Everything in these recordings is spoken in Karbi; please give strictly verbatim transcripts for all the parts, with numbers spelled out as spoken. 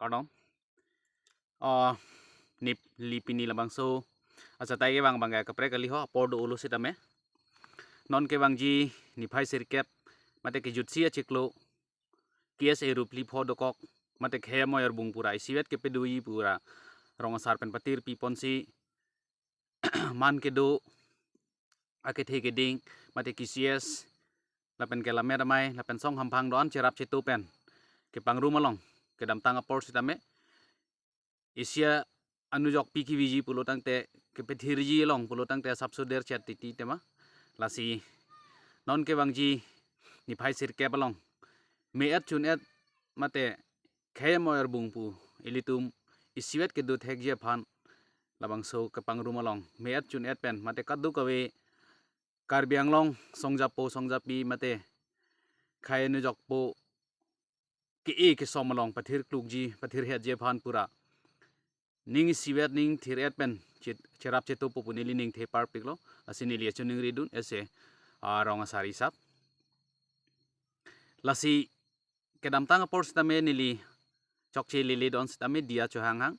Kardom. Oh, neli pini labangso achatai kevang abangke kaprek kali ho, apor do-olo sitame. Non kevangji niphai sirkep mate kejutsi achiklo, K S A rup phli pho dokok mate khei amoi arbung pura isivet kepedoji pura rong asar pen pathir piponsi man kedo, akethe keding mate K C S lapen ke lammet amei lapen song hamphang do-an cherap cheto pen kepangrum along kedamtang apor sitame isi anujokpi keviji pulo tangte, kepethirji along pulo tangte asapso derchet titi tema. Lasi non kevangji niphai sirkep along me-et chun-et mate khei amoi arbung pu ilitum isivet kedo thekji aphan labangso kepangrum along me-et chun-et pen mate kadokave Karbi Anglong songjapo songjapi mate khei anujokpo ke-e kesom along pathir klukji, pathir hetji aphan pura ning isivet ning thir-et pen chit cherap cheto pu pu neli ningthe parpiklo. Lasi neli achoningri dun ese arong asar isap. Lasi kedamtang apor sitame neli chokche lele don sitame diya chohang hang.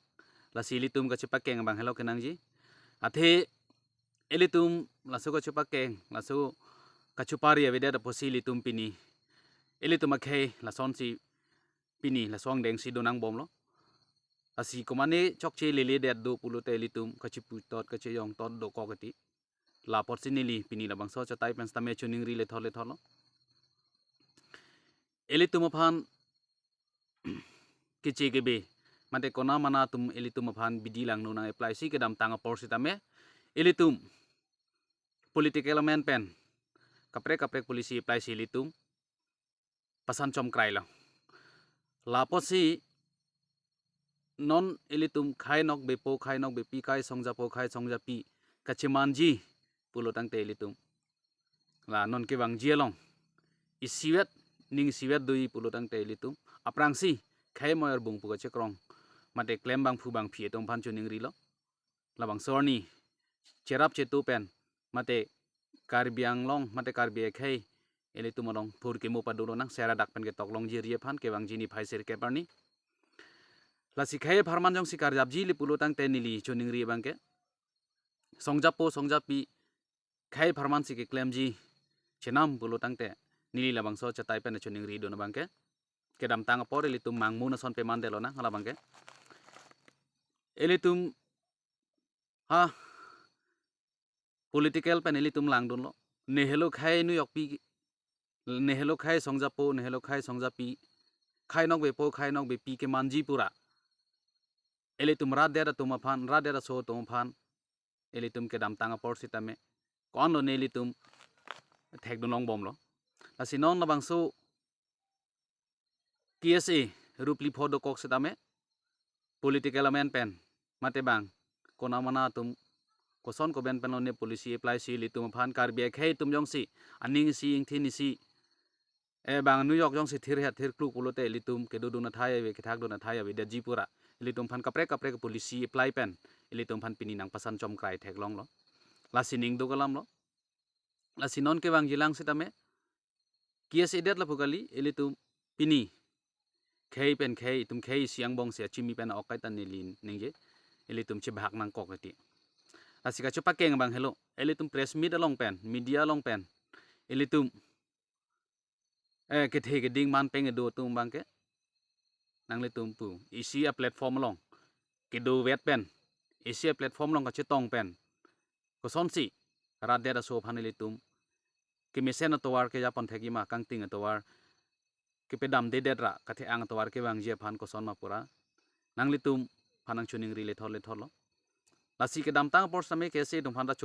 Lasi ilitum kachepakeng abang helo kenangji. Athe ilitum laso kachepakeng, laso kachepari avedet apotsi ilitum pini ilitum akhei lasonsi pini laso angdengsi donangbomlo. Lasi komane chokche lele det do pulote ilitum kachepu tot kacheyong tot dokok iti. La apotsi neli pini labangso achatai pen sitame choningri lethot lethotlo. Ilitum aphan keche kebe mate kona mana atum ilitum aphan bidi langno nang-apply si kedamtang apor sitame ilitum political amen pen kaprek kaprek policy apply si ilitum pasan chomkrailo. La apotsi non ilitum khei nokbepo, khei nokbepi, khei songjapo, khei songjapi kachemanji pulo tangte ilitum la non kevangji along isivet ning isivet doji pulo tangte ilitum aphrangsi khei amoi arbung pu kachekrong mate klem bangphu bangphi atum aphan choningrilo. Labangso arni cherap cheto pen mate Karbi Anglong mate Karbi akhei ilitum along phurkimo pado lonang, sera dak pen ketok longji ri aphan kevangji niphai sirkep arni. Lasi khei apharman jongsi karjapji le pulo tangte neli choningri abangke songjapo songjapi khei apharman si keklemji chenam pulo tangte neli labangso achatai pen choningri dun abangke kedamtang apor ilitum mangmun ason pemandetlo nang halabangke. Ilitum ha political pen ilitum langdunlo. Nehelo khei anujokpi, nehelo khei songjapo, nehelo khei songjapi, khei nokbepo, khei nokbepi kemanji pura ilitum rat det atum aphan, rat det aso atum aphan ilitum kedamtang apor sitame ko-anlo ne ilitum thekdun longbomlo. Lasi non labangso K S A rup phli pho dokok sitame political amen pen mate bang kona mana atum koson koben penlo ne policy apply si ilitum aphan Karbi akhei atum jongsi aning isi ingthin isi e bang anujok jongsi thir het thir kluk pulote ilitum kedodun athai ave, kethakdun athai avedetji pura ilitum aphan kaprek kaprek policy apply pen ilitum aphan pini nangpasan chomkrai theklonglo. Lasi ning duk alamlo. Lasi non kevangji lang sitame K S A det lapu kali, ilitum pini khei pen khei, itum khei isi angbong si achimi pen ok kaita neli ningje, ilitum chebahak nangkok iti. Lasi kachepakeng abang helo, ilitum press meet along pen, media along pen ilitum eh kethe keding man peng kedo atum abangke nanglitum pu isi aplatform along kedovet pen, isi aplatform along kachetong pen kosonsi rat det aso aphan ilitum kemesen atovar kejapon thekji ma, kangting atovar kepedamdedet ra kathe-ang atovar kevangji aphan koson ma pura nanglitum aphan nangchoningri lethot lethotlo. Lasi kedamtang apor sitame K S A atum aphan ta